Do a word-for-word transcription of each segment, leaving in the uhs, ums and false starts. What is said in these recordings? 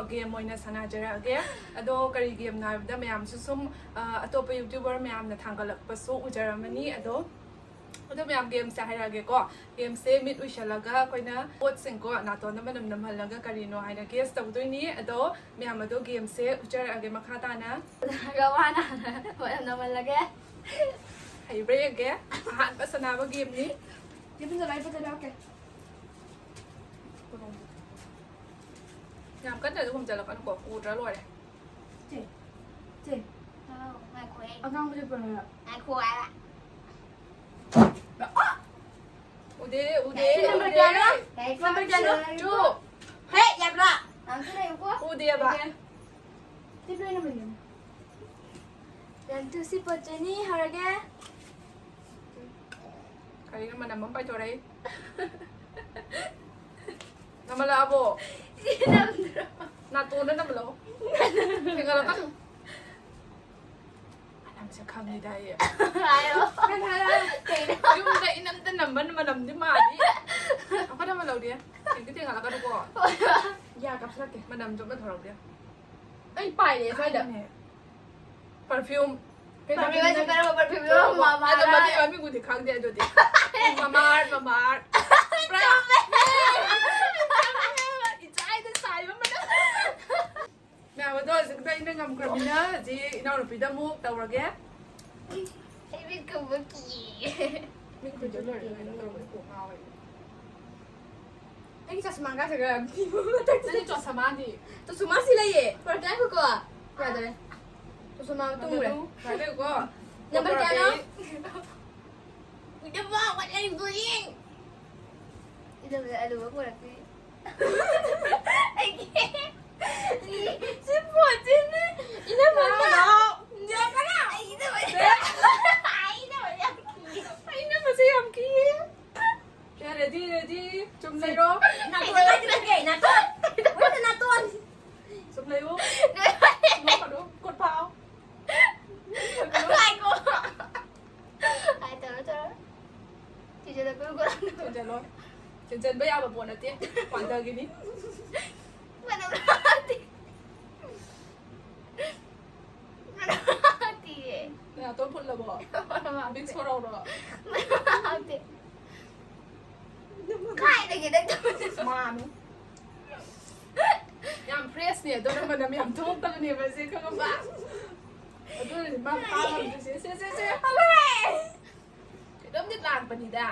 Game ꯑꯣꯏꯅ ꯁꯥꯟꯅꯖꯔꯛꯑꯒꯦ꯫ ꯑꯗꯣ ꯀꯔꯤ ꯒꯦꯝꯅꯣ ꯍꯥꯏꯕꯗ, ꯃꯌꯥꯝꯁꯨ ꯁꯨꯝ ꯑ, ꯑꯇꯣꯞꯄ YouTuber ꯃꯌꯥꯝꯅ ꯊꯥꯡꯒꯠꯂꯛꯄꯁꯨ ꯎꯖꯔꯝꯃꯅꯤ꯫ ꯑꯗꯣ ꯑꯗꯣ ꯃꯌꯥꯝ, ꯒꯦꯝꯁꯦ ꯍꯥꯏꯔꯛꯑꯒꯦꯀꯣ꯫ ꯒꯦꯝꯁꯦ ꯃꯤꯠ ꯎꯏꯁꯜꯂꯒ ꯑꯩꯈꯣꯏꯅ ꯄꯣꯠꯁꯤꯡꯀꯣ ꯅꯥꯇꯣꯟꯗ ꯃꯅꯝ ꯅꯝꯍꯜꯂꯒ ꯀꯔꯤꯅꯣ ꯍꯥꯏꯅ ꯒꯦꯁ ꯇꯧꯗꯣꯏꯅꯤ꯫ ꯑꯗꯣ ꯃꯌꯥꯝ, ꯑꯗꯣ ꯒꯦꯝꯁꯦ ꯎꯠꯆꯔꯛꯑꯒꯦ ꯃꯈꯥ ꯇꯥꯅ꯫ ꯔꯋꯥꯅ ꯃꯅꯝ ꯅꯝꯍꯜꯂꯒꯦ꯫ ꯍꯩꯕ꯭ꯔꯥ ꯌꯦꯡꯒꯦ꯫ ꯑꯍꯥꯟꯕ ꯁꯥꯟꯅꯕ ꯒꯦꯝꯅꯤ꯫ ꯌꯦꯇꯨꯝꯗ ꯂꯣꯏ ꯐꯖꯅ ꯍꯥꯞꯀꯦ꯫ ꯌꯥꯝ ꯀꯟꯅ ꯑꯗꯨꯝ ꯍꯨꯝꯖꯜꯂꯛꯀꯅꯨꯀꯣ, ꯎꯗ꯭ꯔꯥ ꯂꯣꯏꯔꯦ꯫ ꯆꯦ, ꯆꯦ꯫ ꯍꯥꯎ, ꯉꯥꯏꯈꯣ, ꯑꯩ ꯑꯉꯥꯡꯕꯁꯦ ꯄꯨꯔꯛꯑꯣ꯫ ꯉꯥꯏꯈꯣ ꯍꯥꯏꯕ꯫ ꯎꯗꯦ, ꯎꯗꯦ, ꯁꯤ ꯅꯝꯕꯔ ꯎꯗꯦ꯫ ꯀꯌꯥꯅꯣ? ꯂꯥꯏꯔꯤꯛ ꯇꯨ꯫ ꯄꯥꯕꯁꯨ ꯌꯥꯔꯣꯏ꯫ ꯍꯦ, ꯌꯥꯕ꯭ꯔꯥ? ꯉꯥꯡꯁꯨ ꯂꯩꯌꯨꯀꯣ꯫ ꯎꯗꯦꯕ꯫ ꯁꯤ ꯂꯣꯏ ꯅꯝꯕꯔ ꯀꯌꯥꯅꯣ? ꯌꯥꯟꯇꯨ ꯁꯤ ꯄꯣꯠ ꯆꯩꯅꯤ ꯍꯧꯔꯒꯦ꯫ ꯀꯔꯤꯅꯣ ꯃꯅꯝ ꯑꯃ ꯄꯥꯏꯊꯣꯔꯛꯏ? ꯅꯝꯃꯜꯂꯛꯑꯕꯣ? ꯁꯤ ꯅꯝꯗ꯭ꯔꯣ? ꯅꯥꯇꯣꯟꯗ ꯅꯝꯃꯜꯂꯛꯑꯣ꯫ ꯊꯦꯡꯒꯠꯂꯛꯀꯅꯨ꯫ ꯃꯅꯝꯁꯦ ꯈꯪꯉꯤꯗ ꯑꯩ꯫ ꯍꯥꯏꯌꯣ꯫ ꯍꯥꯏꯌꯣ, ꯍꯥꯏꯌꯣ꯫ ꯀꯩꯅꯣ? ꯌꯨꯝꯗ ꯏꯅꯝꯗ ꯅꯝꯕ ꯃꯅꯝꯗꯤ ꯃꯥꯜꯂꯤ꯫ ꯑꯃꯨꯛꯀ ꯅꯝꯃꯜꯂꯛꯑꯣꯗꯤ꯫ ꯊꯦꯡꯗꯤ ꯊꯦꯡꯒꯠꯂꯛꯀꯅꯨꯀꯣ꯫ ꯌꯥ ꯀꯥꯞꯁꯤꯜꯂꯛꯀꯦ꯫ ꯃꯅꯝꯁꯨ ꯑꯝꯇ ꯊꯣꯔꯛꯇꯦ꯫ ꯑꯩ ꯄꯥꯏꯔꯦ ꯁ꯭ꯋꯥꯏꯗ꯫ ꯈꯪꯉꯦ꯫ Perfume꯫ Perfume ꯍꯥꯏꯁꯦ ꯀꯔꯝꯕ perfume ꯅꯣ? ꯃꯃꯥ ꯑꯗꯣ ꯃꯗꯨꯒꯤ ꯃꯃꯤꯡꯕꯨꯗꯤ ꯈꯪꯗꯦ ꯑꯗꯨꯗꯤ꯫ ꯃꯃꯥ ꯑꯥꯔꯠ, ꯃꯃꯥ ꯑꯥꯔꯠ꯫ ꯄꯨꯔꯥ ꯏꯆꯥꯏꯗ ꯆꯥꯏꯕ ꯃꯅꯝ꯫ ꯃꯌꯥꯝ ꯑꯗꯣ ꯍꯧꯖꯤꯛꯇ ꯑꯩꯅ ꯉꯝꯈ꯭ꯔꯕꯅꯤꯅ ꯍꯧꯖꯤꯛ ꯏꯅꯥꯎꯅꯨꯄꯤꯗ ꯑꯃꯨꯛ ꯇꯧꯔꯒꯦ꯫ ꯑꯩ ꯃꯤꯠ ꯈꯨꯝꯕ ꯀꯤꯌꯦ꯫ ꯃꯤꯠ ꯈꯨꯝꯕ ꯂꯣꯏꯔꯦ, ꯂꯣꯏꯔꯦ, ꯂꯣꯏꯔꯦ, ꯀꯣꯛ ꯉꯥꯎꯔꯦ꯫ ꯑꯩꯒꯤ ꯆꯁꯃꯥꯒꯁꯤꯒ ꯅꯪꯒꯤ ꯆꯁꯃꯥꯗꯤ? ꯆꯁꯃꯥꯁꯤ ꯂꯩꯌꯦ꯫ ꯄꯨꯔꯛꯀꯦ, ꯉꯥꯏꯈꯣꯀꯣ꯫ ꯌꯥꯗꯔꯦ꯫ ꯆꯁꯃꯥ ꯃꯇꯨꯡ ꯃꯨꯔꯦ꯫ ꯑꯗꯨ ꯉꯥꯏꯈꯣꯀꯣ꯫ ꯅꯝꯕꯔ ꯀꯌꯥꯅꯣ? ꯄꯨꯔꯛꯀꯦ꯫ ꯏꯅꯝꯃ, what are you doing? ꯏꯅꯝꯃ, ꯑꯂꯨꯕ ꯄꯨꯔꯛꯀꯦ꯫ ꯑꯩꯒꯤ ꯁꯤ ꯄꯣꯠꯁꯤꯅꯦ꯫ ꯏꯅꯝꯃ, ꯅꯣ, ꯅꯣ꯫ ꯌꯥꯝ ꯀꯟꯅ꯫ ꯑꯩ ꯏꯅꯝꯃ ꯌꯥꯝ ꯀꯤꯌꯦ꯫ ꯑꯩ ꯏꯅꯝꯃꯁꯦ ꯌꯥꯝ ꯀꯤꯌꯦ꯫ ꯁꯦ, ready, ready꯫ ꯆꯨꯝ ꯂꯩꯔꯣ꯫ ꯅꯥꯇꯣꯟ ꯀꯥꯏꯗ ꯂꯩꯒꯦ? ꯅꯥꯇꯣꯟ꯫ ꯋꯦꯠꯇ ꯅꯥꯇꯣꯟ꯫ ꯆꯨꯝ ꯂꯩꯌꯨ꯫ ꯅꯣꯛꯀꯅꯨ꯫ ꯈꯨꯠ ꯐꯥꯎ꯫ ꯉꯥꯏꯈꯣ꯫ ꯑꯥꯏ, ꯇꯧꯔꯣ, ꯇꯧꯔꯣ꯫ ꯊꯤꯖꯤꯜꯂꯛꯀꯅꯨꯀꯣ꯫ ꯊꯤꯟꯖꯜꯂꯣ꯫ ꯊꯤꯟꯖꯟꯕ ꯌꯥꯕ ꯄꯣꯠ ꯅꯠꯇꯦ꯫ ꯄꯥꯟꯊꯒꯤꯅꯤ꯫ ꯃꯅꯝ ꯂꯥꯛꯇꯦ꯫ ꯅꯥꯇꯣꯟ ꯐꯨꯜꯂꯕꯣ? ꯕꯤꯛꯁ ꯍꯣꯔꯧꯔꯣ? ꯍꯥꯞꯇꯦ꯫ ꯀꯥꯏꯗꯒꯤ ꯅꯪ ꯇꯧꯔꯤꯁꯦ? ꯃꯥꯅꯨ꯫ ꯌꯥꯝ ꯐ꯭ꯔꯦꯁꯅꯦ ꯑꯗꯣ, ꯅꯪ ꯃꯅꯝ ꯌꯥꯝ ꯊꯣꯛꯇꯕꯅꯦꯕ ꯁꯦ, ꯈꯪꯉꯕ? ꯑꯗꯨꯅꯅꯦ ꯃꯥ ꯐꯥꯕ ꯉꯝꯗ꯭ꯔꯤꯁꯦ꯫ ꯁꯦ, ꯁꯦ, ꯁꯦ꯫ ꯀꯩꯅꯣꯝꯗꯤ ꯂꯥꯛꯄꯅꯤꯗ꯫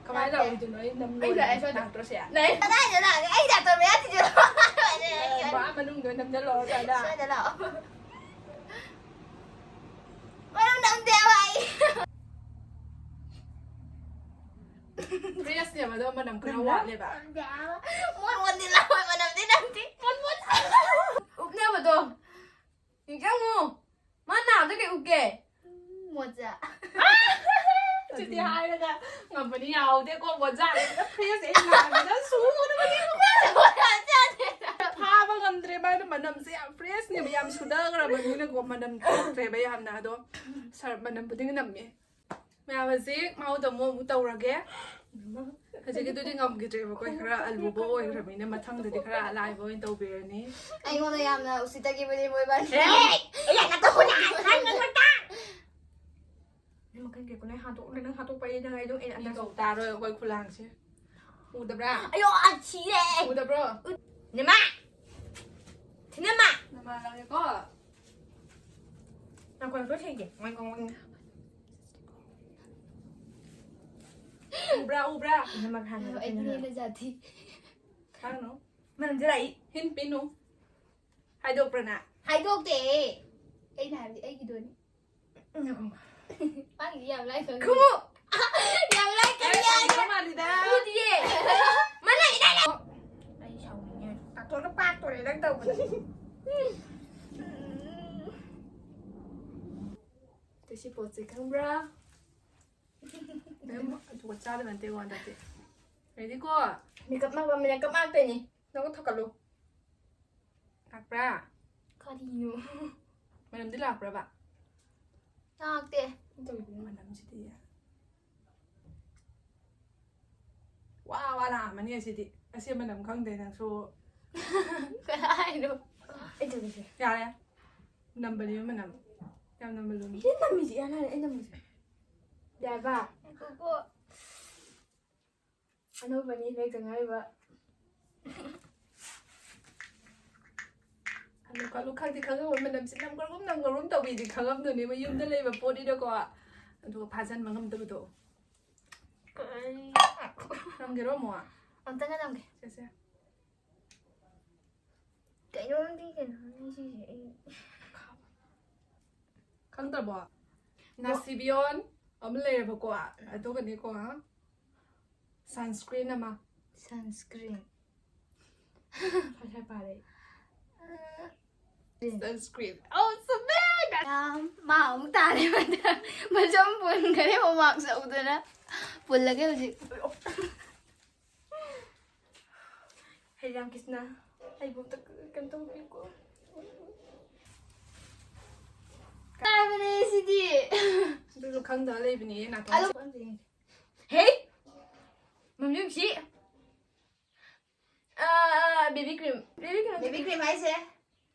ꯀꯃꯥꯏꯅ ꯂꯥꯛꯑꯣꯏꯗꯣꯏꯅꯣ? ꯑꯩ ꯅꯝ ꯑꯩ ꯂꯥꯛꯑꯦ ꯁ꯭ꯋꯥꯏꯗ꯫ ꯂꯥꯛꯇ꯭ꯔꯣ ꯁꯦ? ꯂꯥꯛꯑꯦ꯫ ꯀꯗꯥꯏꯗ ꯂꯥꯛꯑꯒꯦ? ꯑꯩ ꯗꯥꯛꯇꯔ ꯃꯌꯥ ꯊꯤꯖꯤꯜꯂꯣ꯫ ꯃꯥ ꯃꯅꯨꯡꯗ ꯑꯣꯏꯅ ꯅꯝꯖꯜꯂꯣ ꯁ꯭ꯋꯥꯏꯗ꯫ ꯁ꯭ꯋꯥꯏꯗ ꯂꯥꯛꯑꯣ꯫ ꯃꯅꯝ ꯅꯝꯗꯦ ꯍꯥꯏꯕ ꯑꯩ꯫ ꯐ꯭ꯔꯦꯁꯅꯦꯕ ꯑꯗꯣ, ꯃꯅꯝ ꯈꯔ ꯅꯝꯕ꯭ꯔꯥ? ꯋꯥꯠꯂꯦꯕ꯫ ꯅꯝꯗꯦ ꯍꯥꯏꯕ꯫ ꯃꯣꯟ ꯃꯣꯟꯗꯤ ꯂꯥꯎꯋꯦ, ꯃꯅꯝꯗꯤ ꯅꯝꯗꯦ꯫ ꯃꯣꯟ ꯃꯣꯟ꯫ ꯎꯞꯅꯕꯗꯣ ꯅꯤꯡꯁꯤꯡꯉꯨ꯫ ꯃꯥ ꯅꯥꯕꯗ ꯀꯩ ꯎꯞꯀꯦ? ꯃꯣꯖꯥ꯫ ꯁꯤꯗꯤ ꯍꯥꯏꯔꯒ ꯉꯝꯕꯅꯤ ꯌꯥꯍꯧꯗꯦꯀꯣ, ꯃꯣꯖꯥ ꯐ꯭ꯔꯦꯁ ꯑꯩ ꯅꯥꯕꯗ ꯁꯨꯒꯗꯕꯅꯤ꯫ ꯐꯥꯕ ꯉꯝꯗ꯭ꯔꯦ ꯃꯥꯅ, ꯃꯅꯝꯁꯦ ꯌꯥꯝ ꯐ꯭ꯔꯦꯁꯅꯦꯕ, ꯌꯥꯝ ꯁꯨꯊꯈ꯭ꯔꯕꯅꯤꯅꯀꯣ, ꯃꯅꯝ ꯊꯣꯛꯇ꯭ꯔꯦꯕ ꯌꯥꯝꯅ꯫ ꯑꯗꯣ ꯁꯔꯞ ꯃꯅꯝꯕꯨꯗꯤ ꯅꯝꯃꯦ꯫ ꯃꯌꯥꯝ ꯍꯧꯖꯤꯛ ꯃꯥꯎꯗ ꯑꯃꯨꯛ ꯑꯃꯨꯛ ꯇꯧꯔꯒꯦ꯫ ꯍꯧꯖꯤꯛꯀꯤꯗꯨꯗꯤ ꯉꯝꯈꯤꯗ꯭ꯔꯦꯕꯀꯣ, ꯈꯔ ꯑꯂꯨꯕ ꯑꯣꯏꯈ꯭ꯔꯕꯅꯤꯅ ꯃꯊꯪꯗꯗꯤ ꯈꯔ ꯑꯂꯥꯏꯕ ꯑꯣꯏꯅ ꯇꯧꯕꯤꯔꯅꯤ꯫ ꯑꯩꯉꯣꯟꯗ ꯌꯥꯝꯅ ꯎꯁꯤꯠꯇꯒꯤꯕꯅꯦ ꯃꯣꯏꯕꯥꯅꯤ꯫ ꯑꯩ ꯌꯥꯝꯅ ꯇꯧꯕꯅꯦ ꯅꯪ ꯃꯈꯜ ꯀꯦꯛꯀꯨ ꯅꯪ ꯍꯥꯠꯇꯣꯛ ꯅꯪ ꯍꯥꯠꯇꯣꯛꯄ ꯑꯩ ꯅꯪ ꯑꯩ ꯑꯗꯨꯝ ꯑꯩ ꯃꯤ ꯑꯟꯗꯔ ꯀꯧ ꯇꯥꯔꯣꯏ ꯑꯩꯈꯣꯏ ꯈꯨꯂꯥꯡꯁꯦ꯫ ꯎꯗꯕ꯭ꯔꯥ? ꯑꯌꯣ ꯑ ꯁꯤꯔꯦ꯫ ꯎꯗꯕ꯭ꯔꯣ? ꯅꯃꯥ ꯊꯤꯅꯃ꯫ ꯅꯃꯥꯟꯅꯕꯅꯦꯀꯣ꯫ ꯅꯈꯣꯏ ꯂꯣꯏ ꯊꯦꯡꯒꯦ꯫ ꯃꯣꯏ ꯀꯣꯡ ꯃꯣꯏ꯫ ꯎꯕ꯭ꯔꯥ, ꯎꯕ꯭ꯔꯥ? ꯅꯃꯥ ꯈꯥꯟꯅ ꯑꯩ ꯄꯤꯅꯦꯅ ꯖꯥꯇꯤ꯫ ꯈꯪꯅꯨ꯫ ꯃꯅꯝꯁꯦ ꯂꯥꯛꯏ꯫ ꯍꯤꯟ ꯄꯤꯅꯨ꯫ ꯍꯥꯏꯗꯣꯛꯄ꯭ꯔꯅ? ꯍꯥꯏꯗꯣꯛꯇꯦ꯫ ꯑꯩꯅ ꯍꯥꯏꯕꯗꯤ ꯑꯩꯒꯤꯗꯣꯅꯤ꯫ ꯃꯥꯒꯤꯗꯤ ꯌꯥꯝ ꯂꯥꯏ ꯈꯪꯉꯤ꯫ ꯈꯨꯃꯨ꯫ ꯌꯥꯝ ꯂꯥꯏ ꯈꯪꯉꯤ ꯍꯥꯏꯗꯣ꯫ ꯃꯥꯜꯂꯤꯗ꯫ ꯎꯗꯤꯌꯦ꯫ ꯃꯅꯥ ꯏꯅꯥ ꯂꯩ꯫ ꯑꯩ ꯁꯥꯎꯅꯤꯡꯉꯦ꯫ ꯇꯥꯇꯣꯟꯗꯣ ꯄꯥꯛꯇꯣꯔꯦ ꯅꯪ ꯇꯧꯕꯗ꯫ ꯑꯗꯨ ꯁꯤ ꯄꯣꯠꯁꯦ ꯈꯪꯕ꯭ꯔꯥ? ꯑꯗꯨꯒ ꯆꯥꯗꯕ ꯅꯠꯇꯦꯀꯣ ꯍꯟꯗꯛꯇꯤ꯫ ꯔꯦꯗꯤꯀꯣ? ꯃꯦꯀꯞ ꯃꯥꯛꯄ ꯃꯦꯀꯞ ꯃꯥꯛꯇꯣꯏꯅꯤ꯫ ꯅꯪ ꯊꯛꯀꯠꯂꯨ꯫ ꯂꯥꯛꯄ꯭ꯔꯥ? ꯀꯔꯤꯅꯣ? ꯃꯅꯝꯗꯤ ꯂꯥꯛꯄ꯭ꯔꯕ? ꯂꯥꯛꯇꯦ꯫ ꯇꯧꯔꯤꯕ ꯃꯅꯝꯁꯤꯗꯤ꯫ ꯋꯥ ꯋꯥ ꯂꯥꯛꯑꯝꯃꯅꯤ ꯑꯁꯤꯗꯤ꯫ ꯑꯁꯤ ꯃꯅꯝ ꯈꯪꯗꯦ ꯅꯪꯁꯨ꯫ ꯀꯗꯥꯏꯅꯣ? ꯑꯩ ꯇꯧꯒꯦꯁꯦ꯫ ꯌꯥꯔꯦ꯫ ꯅꯝꯕꯅꯦꯕ ꯃꯅꯝ꯫ ꯌꯥꯝꯅ ꯃꯜꯂꯨꯅꯤ꯫ ꯏꯆꯦ ꯅꯝꯃꯤꯁꯤ ꯏꯍꯥꯟ ꯍꯥꯟꯅ ꯑꯩ ꯅꯝꯃꯤꯁꯦ꯫ ꯌꯥꯔꯕ? ꯉꯥꯏꯈꯣꯀꯣ꯫ ꯑꯅꯧꯕꯅꯤ ꯂꯩꯇ ꯉꯥꯏꯔꯤꯕ꯫ ꯈꯜꯂꯨ ꯈꯜꯂꯨ ꯈꯪꯗꯤ ꯈꯪꯉꯝꯃꯣꯏ, ꯃꯅꯝꯁꯤ ꯅꯝꯒ꯭ꯔꯒꯨꯝ ꯅꯝꯒ꯭ꯔꯒꯨꯝ ꯇꯧꯕꯤꯗꯤ ꯈꯪꯉꯝꯗꯣꯏꯅꯦꯕ ꯌꯨꯝꯗ ꯂꯩꯕ ꯄꯣꯠꯅꯤꯅꯀꯣ꯫ ꯑꯗꯨꯒ ꯐꯥꯖꯟꯕ ꯉꯝꯗꯕꯗꯣ꯫ ꯀꯩ? ꯅꯝꯒꯦꯔꯣ ꯑꯃꯨꯛ? ꯑꯝꯇꯪꯒ ꯅꯝꯒꯦ꯫ ꯁꯦ, ꯁꯦ꯫ ꯀꯩꯅꯣꯝꯗꯤ ꯀꯩꯅꯣꯝꯗꯤ ꯁꯤꯁꯦ ꯑꯩ ꯈꯪꯗ꯭ꯔꯕꯣ? ꯅꯥꯁꯤꯕꯤꯌꯣꯟ ꯑꯃ ꯂꯩꯔꯕꯀꯣ, ꯑꯗꯨꯒꯅꯦꯀꯣ, sunscreen ꯑꯃ꯫ Sunscreen꯫ ꯐꯖ ꯄꯥꯔꯦ꯫ Sunscreen꯫ Oh, so bad! ꯌꯥꯝ ꯃꯥ ꯑꯃꯨꯛ ꯇꯥꯔꯦ ꯃꯊꯪ꯫ ꯃꯁꯝ ꯄꯨꯟꯈꯔꯦ ꯍꯨꯃꯥꯡ ꯁꯧꯗꯅ꯫ ꯄꯨꯜꯂꯒꯦ ꯍꯧꯖꯤꯛ꯫ ꯍꯔꯤ ꯔꯥꯝ ꯀ꯭ꯔꯤꯁꯅ, ꯑꯩꯕꯨ ꯑꯝꯇ ꯀꯩꯅꯣ ꯇꯧꯕꯤꯌꯨꯀꯣ꯫ ꯀꯥꯏꯕꯅꯦ ꯁꯤꯗꯤ꯫ ꯑꯗꯨꯁꯨ ꯈꯪꯗ ꯂꯩꯕꯅꯦ ꯅꯥꯇꯣꯟ꯫ ꯑꯗꯨ ꯍꯦ! ꯃꯝꯖꯨꯝꯁꯤ꯫ ꯑꯥ, baby cream꯫ Baby cream꯫ Baby cream ꯍꯥꯏꯁꯦ?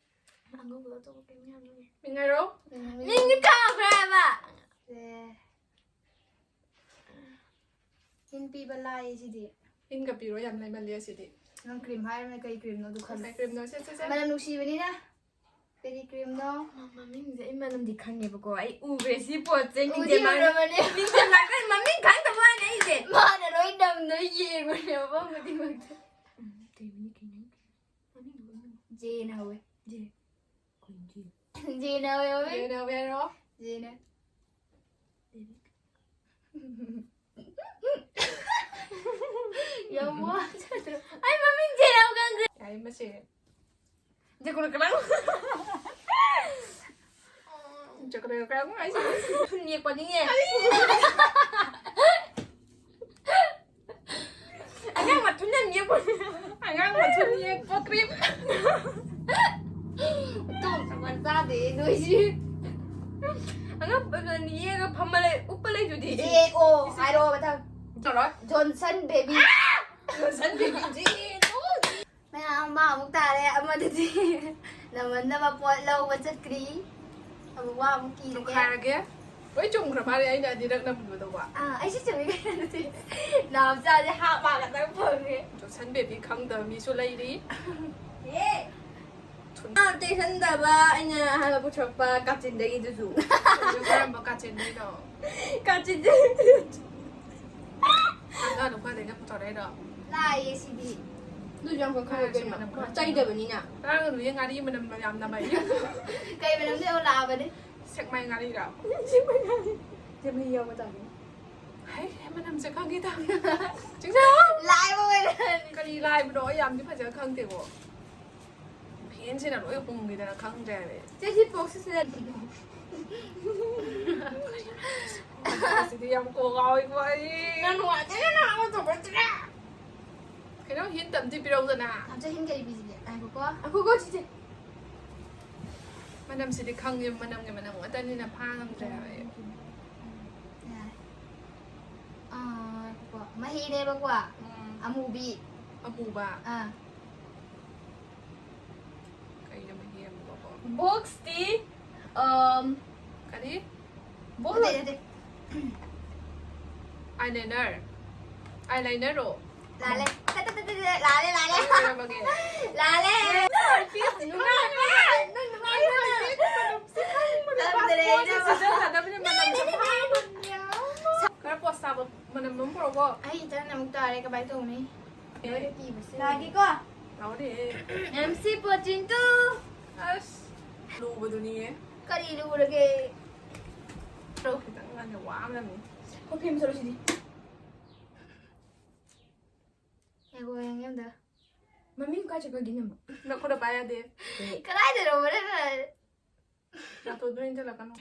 ꯑꯉꯧꯕꯗꯣ ꯑꯇꯣꯞꯄ cream ꯌꯥꯝ ꯂꯩ꯫ ꯃꯤꯡ ꯍꯥꯏꯔꯣ? ꯎꯝ, ꯃꯤꯡ ꯃꯤꯡꯗꯤ ꯀꯥꯎꯈ꯭ꯔꯦ ꯍꯥꯏꯕ꯫ ꯁꯦ꯫ ꯍꯤꯟ ꯄꯤꯕ ꯂꯥꯏ ꯁꯤꯗꯤ꯫ ꯍꯤꯟꯒ ꯄꯤꯔꯣ, ꯌꯥꯝ ꯂꯩꯃꯜꯂꯦ ꯑꯁꯤꯗꯤ꯫ ꯅꯪ cream ꯍꯥꯏꯔꯝꯃꯦ ꯀꯩ creamꯅꯣ ꯑꯗꯨ ꯈꯜꯂꯦ꯫ ꯀꯩ creamꯅꯣ? ꯁꯦ, ꯁꯦ, ꯁꯦ꯫ ꯃꯅꯝ ꯅꯨꯡꯁꯤꯕꯅꯤꯅ꯫ ꯀꯔꯤ creamꯅꯣ? ꯃ-, ꯃꯃꯤꯡꯁꯦ ꯑꯩ ꯃꯅꯝꯗꯤ ꯈꯪꯉꯦꯕꯀꯣ꯫ ꯑꯩ ꯎꯈ꯭ꯔꯦ ꯁꯤ ꯄꯣꯠꯁꯦ꯫ ꯎꯗꯤ ꯅꯤꯡꯖꯦꯜ ꯂꯥꯛ-, ꯎꯔꯕꯅꯦ꯫ ꯅꯤꯡꯖꯦꯜ ꯂꯥꯛꯀꯅꯤ, ꯃꯃꯤꯡ ꯈꯪꯗꯕ ꯋꯥꯅꯦ ꯑꯩꯁꯦ꯫ ꯃꯥꯅ ꯂꯣꯏ ꯅꯝꯗꯣ ꯌꯦꯡꯉꯨꯅꯦ ꯃꯐꯝ ꯈꯨꯗꯤꯡꯃꯛꯇ꯫ ꯎꯝ, ꯀꯩꯅꯣꯅꯦ, ꯀꯩꯅꯣꯅꯦ, ꯀꯩꯅꯣ? ꯃꯃꯤꯡꯗꯨꯕꯨ ꯃꯃꯤꯡ? Jꯅ ꯍꯧꯋꯦ꯫ J꯫ ꯀꯩꯅꯣ J? Jꯅ ꯍꯧꯋꯦ ꯃꯃꯤꯡ꯫ Jꯅ ꯍꯧꯋꯦ ꯍꯥꯏꯔꯣ? Jꯅ꯫ ꯌꯥꯝ ꯋꯥꯖꯗ꯭ꯔꯣ? ꯑꯩ ꯃꯃꯤꯡ ꯖꯦꯅꯥꯎ ꯈꯪꯗꯦ꯫ ꯌꯥꯔꯦ, ꯃꯁꯤ꯫ ꯖꯒꯨꯂꯨ ꯀꯂꯥꯡ꯫ ꯖꯒꯨꯂꯨ ꯀꯂꯥꯡ ꯍꯥꯏꯁꯦ꯫ ꯊꯨꯟ ꯌꯦꯛꯄꯅꯤꯅꯦ꯫ ꯑꯉꯥꯡ ꯃꯊꯨꯟ ꯌꯥꯝ ꯌꯦꯛꯄ꯫ ꯑꯉꯥꯡ ꯃꯊꯨꯟ ꯌꯦꯛꯄ cream꯫ ꯇꯣꯛ ꯆꯥꯗꯦ ꯅꯣꯏꯁꯤ꯫ ꯑꯉꯥꯡ ꯃꯊꯨꯟ ꯌꯦꯛꯑꯒ ꯐꯝꯃ ꯂꯩ, ꯎꯞꯄ ꯂꯩꯗꯨꯗꯤ꯫ J O ꯍꯥꯏꯔꯣ ꯃꯊꯪ꯫ ꯇꯧꯔꯣ꯫ Johnson baby꯫ Johnson baby, J O꯫ ꯃꯌꯥꯝ ꯃꯥ ꯑꯃꯨꯛ ꯇꯥꯔꯦ꯫ ꯑꯃꯗꯨꯗꯤ ꯅꯃꯟꯅꯕ ꯄꯣꯠ ꯂꯧꯕ ꯆꯠꯈ꯭ꯔꯤ꯫ ꯑꯃꯨꯛ ꯋꯥ ꯑꯃꯨꯛ ꯀꯤꯔꯒꯦ꯫ ꯇꯣꯈꯥꯏꯔꯒꯦ꯫ ꯂꯣꯏ ꯆꯨꯝꯈ꯭ꯔ ꯃꯥꯜꯂꯦ ꯑꯩꯅ ꯑꯅꯤꯔꯛ ꯅꯝꯕꯗꯧꯕ꯫ ꯑꯥ, ꯑꯩꯁꯨ ꯆꯨꯝꯃꯤ ꯀꯩꯅꯣ ꯑꯗꯨꯗꯤ꯫ ꯅꯥꯎꯆꯥꯁꯦ ꯍꯥꯞ ꯃꯥ ꯈꯛꯇꯪ ꯐꯪꯉꯦ꯫ ꯖꯣꯟꯁꯟ ꯕꯦꯕꯤ ꯈꯪꯗꯕ ꯃꯤꯁꯨ ꯂꯩꯔꯤ꯫ ꯑꯦ꯫ ꯊꯨꯟ- ꯑꯥ, ꯇꯦꯁꯟꯗꯕ ꯑꯩꯅ ꯑꯍꯥꯟꯕ ꯄꯨꯊꯣꯔꯛꯄ ꯀꯥꯆꯤꯟꯗꯒꯤꯗꯨꯁꯨ꯫ ꯑꯗꯨ ꯀꯔꯝꯕ ꯀꯥꯆꯤꯟꯗꯩꯅꯣ? ꯀꯥꯆꯤꯟꯗꯒꯤ꯫ ꯊꯥꯡꯒ ꯂꯨꯈꯥꯗꯩꯒ ꯄꯨꯊꯣꯔꯛꯏꯔꯣ? ꯂꯥꯛꯑꯦ ꯁꯤꯗꯤ꯫ ꯑꯗꯨꯁꯨ ꯌꯥꯝ ꯀꯟ ꯈꯪꯉꯦ ꯀꯩꯅꯣ꯫ ꯃꯅꯝ ꯈꯔ ꯆꯩꯗꯕꯅꯤꯅ꯫ ꯉꯔꯥꯡ ꯅꯨꯃꯤꯠ ꯉꯥꯔꯤ ꯃꯅꯝ ꯌꯥꯝ ꯅꯝꯃꯛꯏ꯫ ꯀꯩ ꯃꯅꯝꯗꯩ ꯑꯃꯨꯛ ꯂꯥꯛꯑꯕꯅꯤ? ꯁꯦꯛꯃꯥꯏ ꯉꯥꯔꯤꯔꯣ? ꯁꯦꯛꯃꯥꯏ ꯉꯥꯔꯤ꯫ ꯁꯦꯛꯃꯥꯏ ꯌꯥꯎꯕ ꯇꯥꯕꯅꯤ꯫ ꯍꯩ, ꯃꯅꯝꯁꯦ ꯈꯪꯉꯤꯗ꯫ ꯆꯤꯡꯖꯥꯎ! ꯂꯥꯏꯕ ꯑꯣꯏꯔꯦ꯫ ꯀꯔꯤ ꯂꯥꯏꯕꯅꯣ? ꯑꯩ ꯌꯥꯝꯗꯤ ꯐꯖꯅ ꯈꯪꯗꯦꯀꯣ꯫ ꯐꯦꯟꯁꯤꯅ ꯂꯣꯏ ꯍꯨꯝꯈꯤꯗꯅ ꯈꯪꯗ꯭ꯔꯦ ꯍꯥꯏꯕ ꯑꯩ꯫ ꯆꯦ, ꯁꯤ ꯕꯣꯛꯁꯁꯤꯗ꯫ ꯑꯁꯤꯗꯤ ꯌꯥꯝ ꯀꯣꯛ ꯉꯥꯎꯋꯤꯀꯣ ꯑꯩ꯫ ꯅꯪ ꯅꯨꯡꯉꯥꯏꯇꯦ, ꯅꯪ ꯑꯃ ꯇꯧꯕꯁꯤꯅ꯫ ꯀꯩꯅꯣ ꯍꯤꯟ ꯑꯝꯇ ꯄꯤꯔꯧꯗꯅ꯫ ꯑꯝꯇ ꯍꯤꯟ ꯀꯔꯤ ꯄꯤꯁꯤꯒꯦ? ꯉꯥꯏꯈꯣꯀꯣ꯫ ꯉꯥꯏꯈꯣꯀꯣ, ꯆꯤꯆꯦ꯫ ꯃꯅꯝꯁꯤꯗꯤ ꯈꯪꯉꯦ, ꯃꯅꯝꯒꯤ ꯃꯅꯝ ꯉꯥꯛꯇꯅꯤꯅ ꯐꯥ ꯉꯝꯗ꯭ꯔꯦ ꯍꯥꯏꯕ ꯑꯩ꯫ ꯌꯥꯔꯦ꯫ ꯑꯥ, ꯉꯥꯏꯈꯣꯀꯣ꯫ ꯃꯍꯤꯅꯦꯕꯀꯣ꯫ ꯎꯝ꯫ ꯑꯃꯨꯕꯤ꯫ ꯑꯃꯨꯕ꯫ ꯑꯥ꯫ ꯀꯩꯅꯣ ꯃꯍꯤ ꯑꯃꯨꯕꯀꯣ? ꯕꯣꯛꯁꯇꯤ, ꯑꯝ, ꯀꯔꯤ? ꯕꯣꯛꯁ ꯅꯠꯇꯦ, ꯅꯠꯇꯦ꯫ ꯑꯥꯏꯂꯥꯏꯅꯔ꯫ ꯑꯥꯏꯂꯥꯏꯅꯔꯔꯣ? ꯂꯥꯜꯂꯦ꯫ ꯇꯠ, ꯇꯠ, ꯇꯠ, ꯇꯠ, ꯂꯥꯜꯂꯦ, ꯂꯥꯜꯂꯦ꯫ ꯀꯩ ꯑꯣꯏꯔꯝꯃꯒꯦ? ꯂꯥꯜꯂꯦ꯫ ꯅꯨꯡꯉꯥꯏꯕ꯭ꯔꯥ? ꯅꯪ ꯅꯨꯡꯉꯥꯏꯕ꯭ꯔꯥ? ꯈꯪꯗ꯭ꯔꯦ, ꯏꯅꯝꯃ꯫ ꯁꯤꯖꯤꯟꯅꯗꯕꯅꯤꯅ ꯃꯅꯝꯁꯦ ꯐꯥ-, ꯈꯔ ꯄꯣꯁ ꯇꯥꯕ ꯃꯅꯝ ꯑꯃ ꯄꯨꯔꯛꯑꯣ꯫ ꯑꯩ ꯏꯆꯟ ꯑꯃꯨꯛ ꯇꯥꯔꯦ, ꯀꯃꯥꯏꯅ ꯇꯧꯅꯤ? ꯂꯣꯏꯅ ꯀꯤꯕꯁꯦ꯫ ꯂꯥꯛꯑꯒꯦꯀꯣ꯫ ꯂꯥꯎꯔꯦ꯫ M C ꯄꯣꯆꯤꯟꯇꯨ꯫ ꯑꯁ, ꯂꯨꯕꯗꯨꯅꯤꯌꯦ꯫ ꯀꯔꯤ ꯂꯨꯔꯒꯦ? ꯈꯤꯇꯪ ꯉꯥꯟꯅ ꯋꯥ ꯑꯃ ꯂꯩꯔꯝꯃꯤ꯫ ꯀꯣꯐꯤ ꯑꯃ ꯆꯠꯂꯨꯁꯤꯗꯤ꯫ ꯉꯥꯏꯈꯣ, ꯌꯦꯡꯒꯦ ꯑꯝꯇ꯫ ꯃꯃꯤꯡ ꯀꯥꯏ ꯆꯠꯈ꯭ꯔꯒꯦ ꯏꯅꯝꯃ? ꯅꯈꯨꯠꯅ ꯄꯥꯏ ꯌꯥꯗꯦ꯫ ꯀꯗꯥꯏꯗꯅꯣ ꯃꯅꯝ ꯅꯝ-, ꯅꯥꯇꯣꯟꯗ ꯏꯟꯁꯤꯜꯂꯛꯀꯅꯨ꯫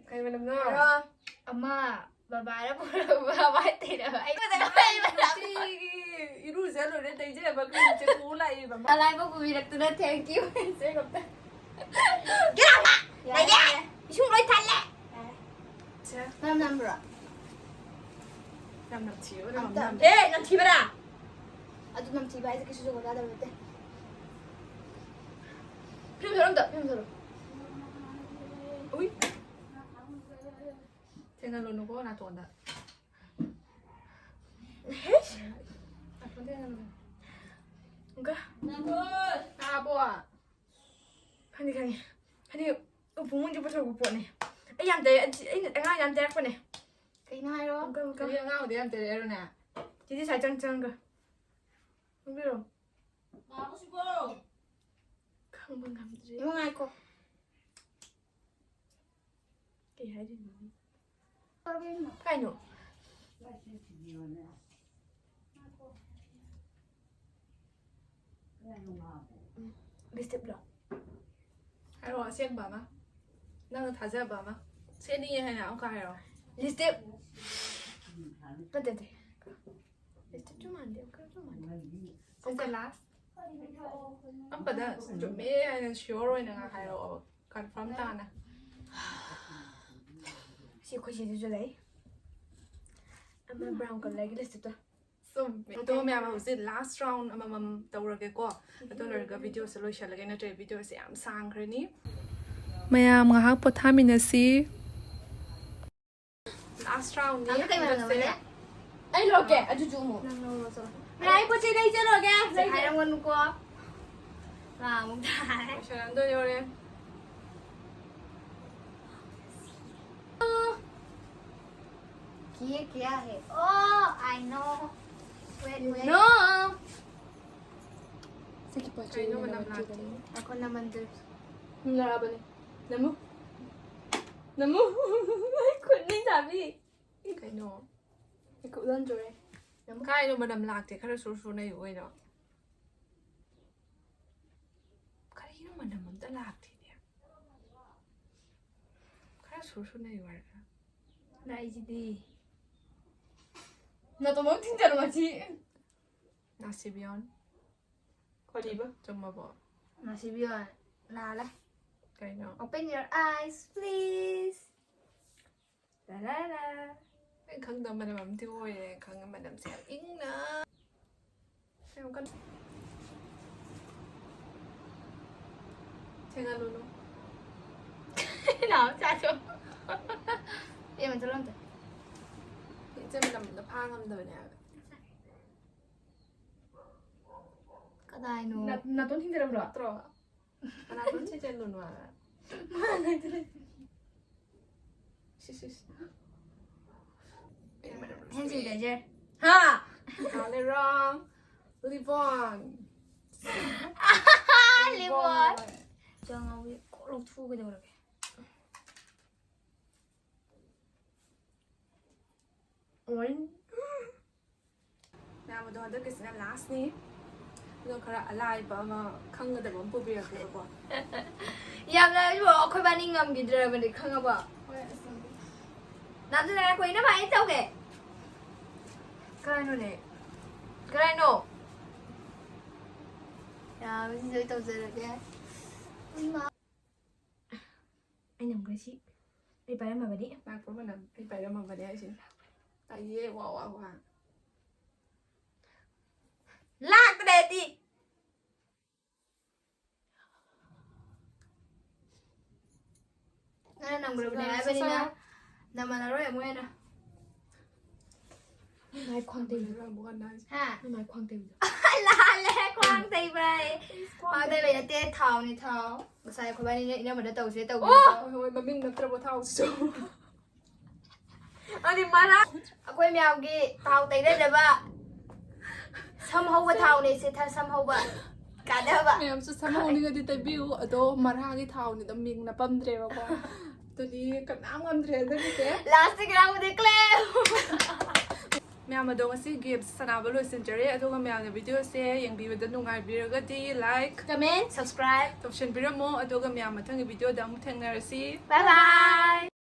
ꯀꯩ ꯃꯅꯝꯅꯣ? ꯑꯃ ꯕꯕꯥꯅ ꯄꯨꯔꯛꯄ ꯃꯥꯏ ꯇꯩꯅꯕ꯫ ꯑꯩꯉꯣꯟꯗ ꯀꯃꯥꯏ ꯃꯅꯝ? ꯅꯨꯡꯇꯤꯒꯤ ꯏꯔꯨꯖ ꯂꯣꯏꯔꯦ ꯇꯩꯖꯕ ꯀ꯭ꯔꯤꯝꯁꯦ ꯄꯨ ꯂꯥꯛꯏꯕ꯫ ꯑꯂꯥꯏꯕ ꯄꯨꯕꯤꯔꯛꯇꯨꯅ thank you ꯍꯥꯏꯁꯦ ꯑꯝꯇ꯫ ꯌꯥꯔꯦ, ꯂꯩꯌꯦ꯫ ꯌꯥꯔꯦ꯫ ꯏꯁꯤꯡ ꯂꯣꯏ ꯊꯜꯂꯦ꯫ ꯌꯥꯔꯦ꯫ ꯁꯦ꯫ ꯃꯅꯝ ꯅꯝꯕ꯭ꯔꯣ? ꯌꯥꯝ ꯅꯝꯊꯤꯕ ꯃꯅꯝ ꯑꯝꯇ꯫ ꯅꯝ-, ꯑꯦ, ꯅꯝꯊꯤꯕꯔꯥ? ꯑꯗꯨ ꯅꯝꯊꯤꯕ ꯍꯥꯏꯁꯦ ꯀꯩꯁꯨ ꯖꯨꯒꯣꯠ ꯆꯥꯗꯕ ꯅꯠꯇꯦ꯫ ꯐꯤꯂꯝ ꯊꯣꯔꯣ ꯑꯝꯇ, ꯐꯤꯂꯝ ꯊꯣꯔꯣ꯫ ꯊꯦꯡꯍꯜꯂꯨꯅꯨꯀꯣ ꯅꯥꯇꯣꯟꯗ꯫ ꯍꯦꯁ! ꯅꯥꯇꯣꯟꯗ ꯊꯦꯡꯍꯜꯂꯨꯅꯨ꯫ ꯑꯃꯨꯛꯀ꯫ ꯅꯥꯇꯣꯟ! ꯇꯥꯕꯣ? ꯈꯪꯗꯦ, ꯈꯪꯉꯦ꯫ ꯍꯥꯏꯗꯤ ꯎꯄꯨ ꯃꯅꯨꯡꯗ ꯄꯨꯊꯣꯔꯛꯄ ꯄꯣꯠꯅꯦ꯫ ꯑꯩ ꯌꯥꯝ ꯇꯩ-, ꯑꯩꯅ ꯑꯉꯥꯡ ꯌꯥꯝ ꯇꯩꯔꯛꯄꯅꯦ꯫ ꯀꯩꯅꯣ ꯍꯥꯏꯔꯣ? ꯑꯃꯨꯛꯀ, ꯑꯃꯨꯛꯀ꯫ ꯍꯧꯖꯤꯛ ꯑꯉꯥꯡꯗꯤ ꯌꯥꯝ ꯇꯩꯔꯛꯑꯦ ꯍꯥꯏꯔꯣꯅꯦ꯫ ꯆꯤꯆꯦ ꯁ꯭ꯋꯥꯏ ꯆꯪ-, ꯆꯪꯉꯒ꯫ ꯈꯪꯕꯤꯔꯣ? ꯈꯪꯕ ꯉꯝꯗ꯭ꯔꯦ꯫ ꯏꯃꯥ ꯉꯥꯏꯈꯣ꯫ ꯀꯩ ꯍꯥꯏꯗꯣꯏꯅꯣ? ꯀꯩꯅꯣ? ꯂꯤꯞꯁꯇꯤꯛꯂꯣ? ꯍꯥꯏꯔꯛꯑꯣ, ꯑꯁꯦꯡꯕ ꯑꯃ꯫ ꯅꯪꯅ ꯊꯥꯖꯕ ꯑꯃ꯫ ꯁꯦꯠꯅꯤꯡꯉꯦ ꯍꯥꯏꯅ ꯑꯃꯨꯛꯀ ꯍꯥꯏꯔꯛꯑꯣ꯫ ꯂꯤꯞꯁꯇꯤꯛ꯫ ꯅꯠꯇꯦ, ꯅꯠꯇꯦ꯫ ꯂꯤꯞꯁꯇꯤꯛꯁꯨ ꯃꯥꯟꯗꯦ, ꯑꯃꯨꯛꯀꯁꯨ ꯃꯥꯟꯗꯦ꯫ ꯑꯃꯨꯛꯀ ꯂꯥꯁ꯫ ꯑꯝꯄꯗ ꯆꯨꯝꯃꯦ ꯍꯥꯏꯅ sure ꯑꯣꯏꯅ ꯍꯥꯏꯔꯛꯑꯣ, confirm ꯇꯥꯅ꯫ ꯁꯤ ꯑꯩꯈꯣꯏ ꯆꯦꯗꯨꯁꯨ ꯂꯩ꯫ ꯑꯃ brown colourꯒꯤ ꯂꯤꯞꯁꯇꯤꯛꯇꯣ꯫ ꯆꯨꯝꯃꯦ꯫ ꯑꯗꯣ ꯃꯌꯥꯝ, ꯍꯧꯖꯤꯛ last round ꯑꯃꯃꯝ ꯇꯧꯔꯒꯦꯀꯣ꯫ ꯑꯗꯨ ꯂꯣꯏꯔꯒ videoꯁꯦ ꯂꯣꯏꯁꯤꯜꯂꯒꯦ, ꯅꯠꯇ꯭ꯔꯗꯤ videoꯁꯦ ꯌꯥꯝ ꯁꯥꯡꯈ꯭ꯔꯅꯤ꯫ ꯃꯌꯥꯝ ꯉꯥꯏꯍꯥꯛ ꯄꯣꯊꯥꯃꯤꯟꯅꯁꯤ꯫ Last roundꯅꯤ ꯑꯗꯨ ꯀꯩ ꯃꯔꯝꯅꯣ ꯍꯟꯗꯛꯁꯦ꯫ ꯃꯅꯦ? ꯑꯩ ꯂꯧꯔꯛꯀꯦ, ꯑꯗꯨꯁꯨ ꯑꯃꯨꯛ꯫ ꯅꯪ ꯂꯧꯔꯣ, ꯆꯠꯂꯣ꯫ ꯃꯅꯦ, ꯑꯩ ꯄꯣꯠ ꯆꯩ ꯂꯩ ꯆꯠꯂꯨꯔꯒꯦ꯫ ꯍꯥꯏꯔꯝꯒꯅꯨꯀꯣ꯫ ꯃꯥ ꯑꯃꯨꯛ ꯇꯥꯔꯦ꯫ ꯂꯣꯏꯁꯜꯂꯝꯗꯣꯏ ꯌꯧꯔꯦ꯫ ये क्या है? Oh, I know. Wait, wait. No. ꯀꯩꯅꯣ ꯃꯅꯝ ꯂꯥꯛꯇꯦ꯫ ꯑꯩꯈꯣꯏ ꯅꯃꯟꯗꯨ꯫ ꯂꯥꯛꯑꯕꯅꯦ꯫ ꯅꯝꯃꯨ꯫ ꯅꯝꯃꯨ꯫ ꯑꯩ ꯈꯨꯠ ꯅꯤꯡ ꯆꯥꯕꯤ꯫ ꯀꯩꯅꯣ? ꯑꯩ ꯈꯨꯠ ꯎꯠꯍꯟꯗꯣꯔꯦ꯫ ꯅꯝꯃꯨ꯫ ꯀꯥꯏꯅꯣ ꯃꯅꯝ ꯂꯥꯛꯇꯦ? ꯈꯔ ꯁꯨꯔ ꯁꯨꯔ ꯅꯩꯌꯨ ꯀꯩꯅꯣ꯫ ꯀꯔꯤꯅꯣ ꯃꯅꯝ ꯑꯝꯇ ꯂꯥꯛꯇꯦꯅꯦ? ꯈꯔ ꯁꯨꯔ ꯁꯨꯔ ꯅꯩꯌꯨ ꯍꯥꯏꯔꯒ꯫ ꯂꯥꯛꯏꯁꯤꯗꯤ꯫ ꯅꯥꯇꯣꯟ ꯑꯃ ꯊꯤꯡꯖꯤꯜꯂꯨ ꯉꯁꯤ꯫ ꯅꯥꯁꯤꯕꯤꯌꯣꯟ꯫ ꯀꯔꯤꯕ? ꯆꯨꯝꯃꯕꯣ? ꯅꯥꯁꯤꯕꯤꯌꯣꯟ꯫ ꯂꯥꯜꯂꯦ꯫ ꯀꯩꯅꯣ? Open your eyes, please. ꯇꯔꯥꯔꯥ꯫ ꯑꯩ ꯈꯪꯗꯕ ꯃꯅꯝ ꯑꯃꯗꯤ ꯑꯣꯏꯔꯦ꯫ ꯈꯪꯉꯦ ꯃꯅꯝꯁꯦ ꯌꯥꯝ ꯏꯪꯅ꯫ ꯌꯥꯝ ꯀꯟꯅ ꯊꯦꯡꯍꯜꯂꯨꯅꯨ꯫ ꯂꯥꯛꯑꯣ ꯆꯥꯊꯣꯛ꯫ ꯏꯆꯦ ꯃꯅꯝꯗ ꯐꯥ ꯉꯝꯗꯕꯅꯦ ꯍꯥꯏꯕ꯫ ꯀꯗꯥꯏꯅꯣ? ꯅꯥ-, ꯅꯥꯇꯣꯟ ꯊꯤꯡꯖꯔꯕ꯭ꯔꯣ? ꯅꯠꯇ꯭ꯔꯣ? ꯅꯥꯇꯣꯟ ꯊꯤꯡꯖꯜꯂꯨꯅꯣ ꯍꯥꯏꯕ꯫ ꯁꯤ, ꯁꯤ, ꯁꯤ꯫ Hand sanitizer. ꯍꯥ? ꯂꯥꯜꯂꯦ, wrong. Lip balm. Lip balm. ꯆꯪꯉꯧꯋꯤ, ꯀꯣꯛ ꯂꯧꯊꯣꯛꯎ ꯀꯩꯗꯧꯔꯒꯦ? Orange. ꯃꯌꯥꯝ ꯑꯗꯣ ꯍꯟꯗꯛꯀꯤꯁꯤꯅ lastꯅꯤ꯫ ꯑꯗꯣ ꯈꯔ ꯑꯂꯥꯏꯕ ꯑꯃ ꯈꯪꯒꯗꯕ ꯑꯃ ꯄꯨꯕꯤꯔꯛꯀꯦꯕꯀꯣ꯫ ꯌꯥꯝꯅ ꯑꯩꯕꯨ ꯑꯩꯈꯣꯏꯕꯥꯅꯤ ꯉꯝꯈꯤꯗ꯭ꯔꯕꯅꯤ ꯈꯪꯉꯕꯣ? ꯍꯣꯏ, ꯑꯁ, ꯉꯝꯈꯤꯗ꯭ꯔꯦ꯫ ꯅꯥꯟꯊꯅꯔ ꯀꯣꯏꯅ ꯐꯥꯏꯅ ꯇꯧꯒꯦ꯫ ꯀꯔꯥꯏꯅꯣꯅꯦ? ꯀꯔꯥꯏꯅꯣ? ꯌꯥꯕꯁꯤꯁꯨ ꯑꯩ ꯇꯧꯖꯔꯒꯦ꯫ ꯏꯃꯥ꯫ ꯑꯩ ꯅꯝꯈ꯭ꯔꯦ ꯁꯤ꯫ ꯑꯩ ꯄꯥꯏꯔꯝꯃꯕꯅꯤ꯫ ꯂꯥꯛꯄ꯭ꯔꯣ ꯃꯅꯝ? ꯑꯩ ꯄꯥꯏꯔꯝꯃꯕꯅꯦ ꯍꯥꯏꯁꯤꯅꯤ꯫ ꯑꯩꯌꯦ, ꯋꯥ, ꯋꯥ, ꯋꯥ꯫ ꯂꯥꯛꯇ꯭ꯔꯦꯗꯤ꯫ ꯅꯪꯅ ꯅꯝꯈ꯭ꯔꯕꯅꯦ ꯁꯤꯗ ꯍꯥꯏꯕꯅꯤꯅ ꯁꯠ ꯁꯠ ꯅꯝꯃꯜꯂꯔꯣꯏ ꯑꯃꯨꯛ ꯍꯦꯟꯅ꯫ ꯃꯥꯏ ꯈ꯭ꯋꯥꯡ ꯇꯩꯕꯗꯣ꯫ ꯍꯥ? ꯅꯪ ꯃꯥꯏ ꯈ꯭ꯋꯥꯡ ꯇꯩꯕꯗꯣ꯫ ꯂꯥꯜꯂꯦ, ꯈ꯭ꯋꯥꯡ ꯇꯩꯕ ꯍꯥꯏ꯫ ꯈ꯭ꯋꯥꯡ ꯇꯩꯕ ꯅꯠꯇꯦ, ꯊꯥꯎꯅꯤ, ꯊꯥꯎ꯫ ꯉꯁꯥꯏ ꯑꯩꯈꯣꯏꯕꯥꯅꯤꯅ ꯏꯅꯝꯃꯗ ꯇꯧꯁꯦ ꯇꯧꯕꯗꯣ꯫ ꯑꯣ! ꯍꯣꯏ, ꯍꯣꯏ, ꯃꯃꯤꯡ ꯅꯠꯇ꯭ꯔꯕ ꯊꯥꯎꯁꯤꯁꯨ꯫ ꯑꯗꯨꯗꯤ ꯃꯔꯥ-, ꯑꯩꯈꯣꯏ ꯃꯌꯥꯝꯒꯤ ꯊꯥꯎ ꯇꯩꯅꯖꯕ ꯁꯝ ꯍꯧꯕ ꯊꯥꯎꯅꯦ ꯁꯦ, ꯊ-, ꯁꯝ ꯍꯧꯕ ꯀꯥꯟꯅꯕ꯫ ꯃꯌꯥꯝꯁꯨ ꯁꯝ ꯍꯧꯅꯤꯡꯉꯗꯤ ꯇꯩꯕꯤꯌꯨ, ꯑꯗꯣ ꯃꯔꯥꯒꯤ ꯊꯥꯎꯅꯤꯗ, ꯃꯤꯡ ꯅꯄꯝꯗ꯭ꯔꯦꯕꯀꯣ꯫ ꯑꯗꯨꯗꯤ ꯀꯅꯥꯝ ꯉꯝꯗ꯭ꯔꯦ ꯍꯟꯗꯛꯀꯤꯁꯦ꯫ Lastꯀꯤ roundꯗꯤ clap! ꯃꯌꯥꯝ ꯑꯗꯣ ꯉꯁꯤ games ꯁꯥꯟꯅꯕ ꯂꯣꯏꯁꯤꯟꯖꯔꯦ, ꯑꯗꯨꯒ ꯃꯌꯥꯝꯅ videoꯁꯦ ꯌꯦꯡꯕꯤꯕꯗ ꯅꯨꯡꯉꯥꯏꯕꯤꯔꯒꯗꯤ like, comment, subscribe ꯇꯧꯁꯟꯕꯤꯔꯝꯃꯣ, ꯑꯗꯨꯒ ꯃꯌꯥꯝ ꯃꯊꯪꯒꯤ videoꯗ ꯑꯃꯨꯛ ꯊꯦꯡꯅꯔꯁꯤ꯫ Bye bye!